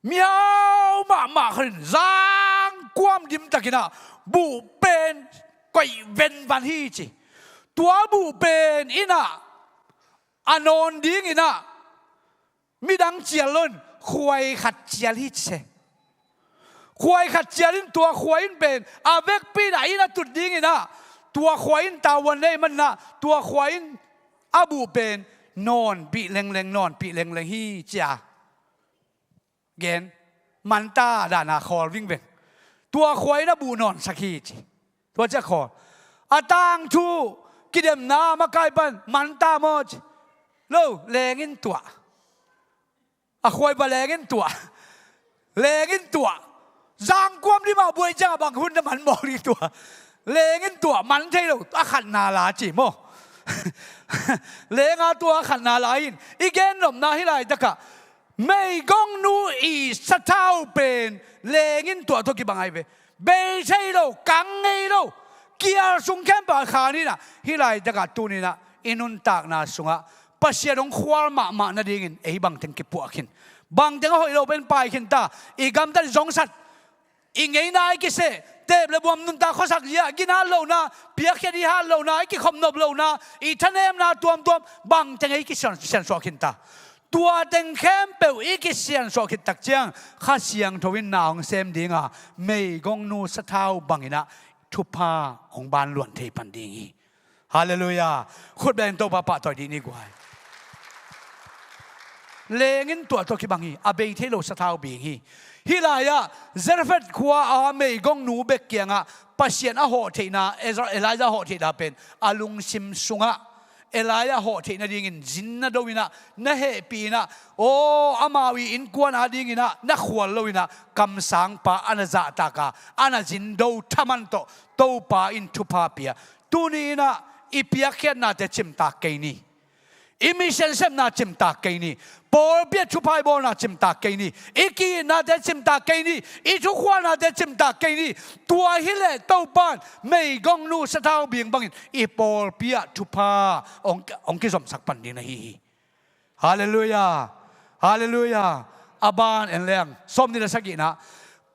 mihau mahmah khat in zangkuam dimtakinah buh pen koih venvan hi ci. Tua buh pen innah a nawn dinginah midang cial lo in khuai khat cial hi ci se. Khuai khat cial in tua khuai in pen a vekpi in a inn a tut dinginah tua khuai in tavuan nei maninah tua khuai in a buh pen nawnpih lengleng, nawnpih lengleng hi cia. Gen, manta dana khawl vingveng. Tua khuai in a buh nawnsak hi ci. Tua cia khawl. A tangthu kidemna makai pan manta maw ci. Lo, lengin tuah. A khuai pa lengin tuah. Lengin tuah. Zangkuam dimah buai ciangah bang hun na man mawk ding tuah. Lengin tuah, man thei lo, a khatna la ci maw. Lenga tua a khatna la in i gen nopna hi laitakah meigongnu i sathau pen lengin tuah tawh kibang ai ve. Bei thei lo, kang ngei lo, kial sung khempeuh a khan inah hi laitakah tuninah i nuntakna sungah Pasian hong khual mahmah nadingin ei bangteng kipuah khin, bangteng a hoih lo pen pai khin ta, i gamtat i zongsat, i ngeina i kiseh, teep le buam nuntak khuasak zia, ginat lohna, piakkhiat i hat lohna, i kikhopnop lohna, i thanemna tuamtuam bangteng ei kisiansuah khin ta. Tua teng khempeuh i kisiansuah khit tak ciang Kha Siangtho in na hong sem dinga meigongnu sathau banginah thupha hong banluan thei pan ding hi. Halleluiah. Khutbeng Topa pahtawi dih ni guai. Lengin tuah tawh kibang hi, a bei thei lo sathau bing hi. Hih lai-ah Zarephath khua a meigongnu bek kiangah Pasian a hawh theihna, Ezra, Elijah a hawh theihna pen a lungsim sungah Elijah a hawh theih nadingin zin na do inah, na hehpih inah, aw, amau i innkuan adinginah na khual lo inah kamsangpa a na zahtaka a na zin do thaman tawh Topa in thupha pia. Tuni inah i piakkhiatnate cimtak kei ni. I mission sepna cimtak kei ni. Pawlpi ah thupha i bawlna cimtak kei ni. I ki-itnate cimtak kei ni. I thukhualnate cimtak kei ni. Tua hileh Topa in meigongnu sathau bing bangin i pawlpi ah thupha hong, hong kizomsak pan ding na hi hi. Halleluiah. Halleluiah. A ban en leng sawmnih le sagihna.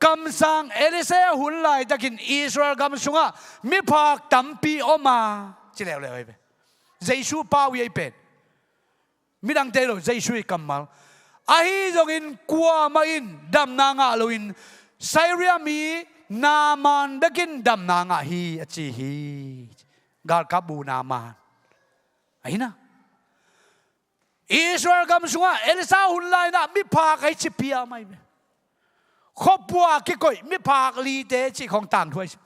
Kamsang Elisha hun laitakin Israel gam sungah miphak tampi om a, ci leuleu ahi ve. Jesu pau hi ei pen. Midangte lo, Jesu i kammal. Ahi zongin kuamah in damna ngah loin Syria mi Naaman bekin damna ngah hi a ci hi. Galkap bu Naaman. Ahi na. Israel gam sungah Elisha hun lai-inah miphak ahi ci piam ahi ve. Khuapua kikoih miphak lite cih khong tangthu ahi ci.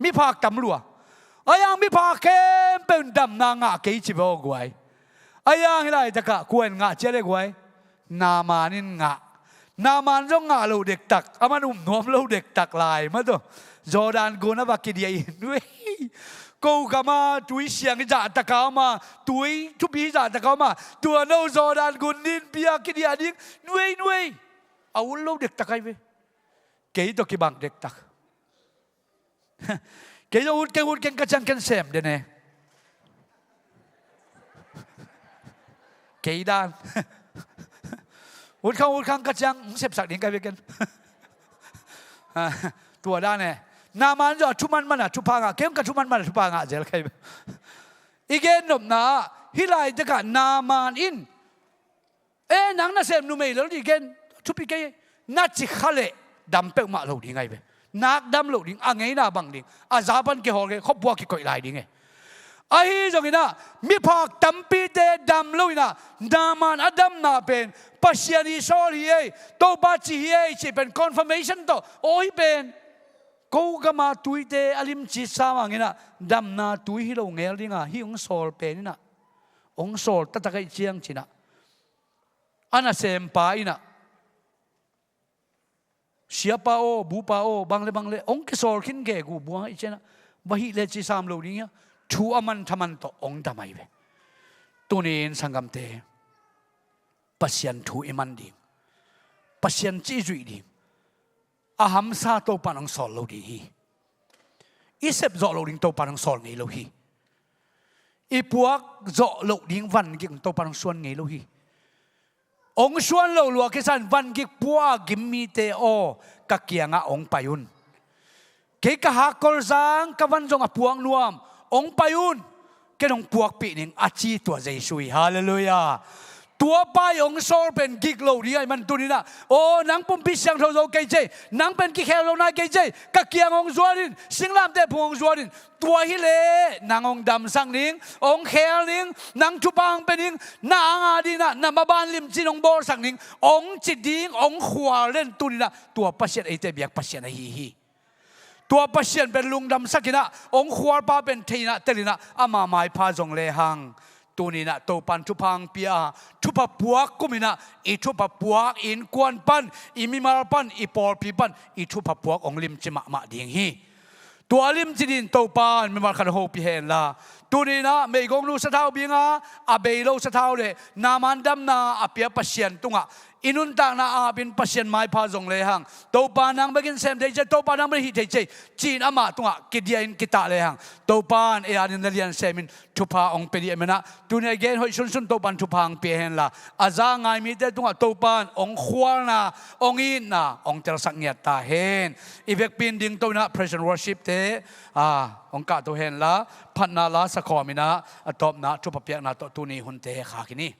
Miphak tam lua. Ahi hang miphak khempeuh in damna ngah kei ci ve aw guai. Ahi hang hih laitakah kua in ngah cia le guai. Naaman in ngah. Naaman zong ngah lo dektak, aman um nuam lo dektak lai mah tawh Jordan gun a va kidiah in, wei, ko gama tui siang hi zahtaka om a, tui thupi hi zahtaka om a, tua no Jordan gun ninpi a kidiah ding, nuei nuei. A ut lo dektak ahi ve. Kei tawh kibang dektak. Kei zong ut keng, ut keng ka ciang ken sem den e. Kei dan. Ut khang, ut khang ka ciang hong sepsak ding ka hi ve ken. Tua dan e. Naaman zong a thuman mana thupha ngah, kei hong ka thuman mana thupha ngah zel ka hi ve. I gen nopna ah hih laitakah Naaman in e, nang nasem numei lo dih gen, thupi kei, na ci kha leh dam peuhmah lo ding ahi ve. Nak dam lo ding, a ngeina bang ding, a za pan kihawl kei, khuapua kikoih lai ding e. Ahi zonginah miphak tampite dam lo inah Naaman a damna pen Pasian i sawl hi ei, Topa ci hi ei cih pen confirmation tawh aw hi pen. Ko gama tuite a limci sa manginah damna tui hi lo ngel dinga hih hong sawl pen inah hong sawl taktak ahi ciang cinah a nasempa inah siapa aw, bupa aw, bang le bang le hong kisawl khin gegu buang ahi cianah va hih le ci sam lo ding hia, thu a man thaman tawh hong dam ahi ve. Tunin sanggamte, Pasian thu i man ding, Pasian ci i zuih ding, a hamsa Topan hong sawl lo ding hi. I sep zawh loh ding Topan hong sawl ngei lo hi. I puak zawh loh ding van gik Topan hong suan ngei lo hi. Hong suan lo lua kisa in van gik pua gim mite aw, ka kiangah hong pai un. Kei ka hakkol zang, ka van zong a puak nuam, hong pai un. Ken hong puakpih ning, a ci tua Jesu hi. Halleluiah. Tua pa i hong sawl pen gik lo ding ahih man tuni-in ah, aw, nang pumpi siangtho zo kei ci ei, nang pen kikhel lo nai kei ci ei, ka kiang hong zuan in, singlamteh phung hong zuan in. Tua hi leh nang hong damsak ning, hong khel ning, nang thupha hong pia ning, na ang a dingin ah na maban limci in hong bawlsak ning, hong ci ding, hong khual den tuni-in ah, tua Pasian eite biak Pasian ahi hi. Tua Pasian pen lungdamsak in ah, hong khualpa pen thei in ah, tel in ah, ama maipha zong lehang, tuni-in ah Topa'n thupha hong pia a, thupha puak kum in ah, i thupha puak innkuan pan, i mimal pan, i pawlpi pan, i thupha puak hong limci mahmah ding hi. Tua limci dingin Topa'n mimal khat hopih hen la, tuni-in ah meigongnu sathau bing a, a bei lo sathau le Naaman damna a pia Pasian tungah i nuntakna ap in, Pasian maipha zong lehang, Topa nang bek in sem thei ci ei, Topa nang bek in hih thei ci ei, ci-in amah tungah kidia in kitah lehang, Topa'n ei a dingin na lian sem in thupha hong pia ding ahih man ah, tuni-a i gen hoih sunsun Topa'n thupha hong pia hen la, a za ngai mite tungah Topa'n hong khualna, hong itna hong telsak ngiat ta hen. I vekpi in dingto in ah praise and worship-te, a, hong kahto hen la, phatna la sakhawm in ah, a tawpna thupha piakna tawh tuni hunte khak hi ni.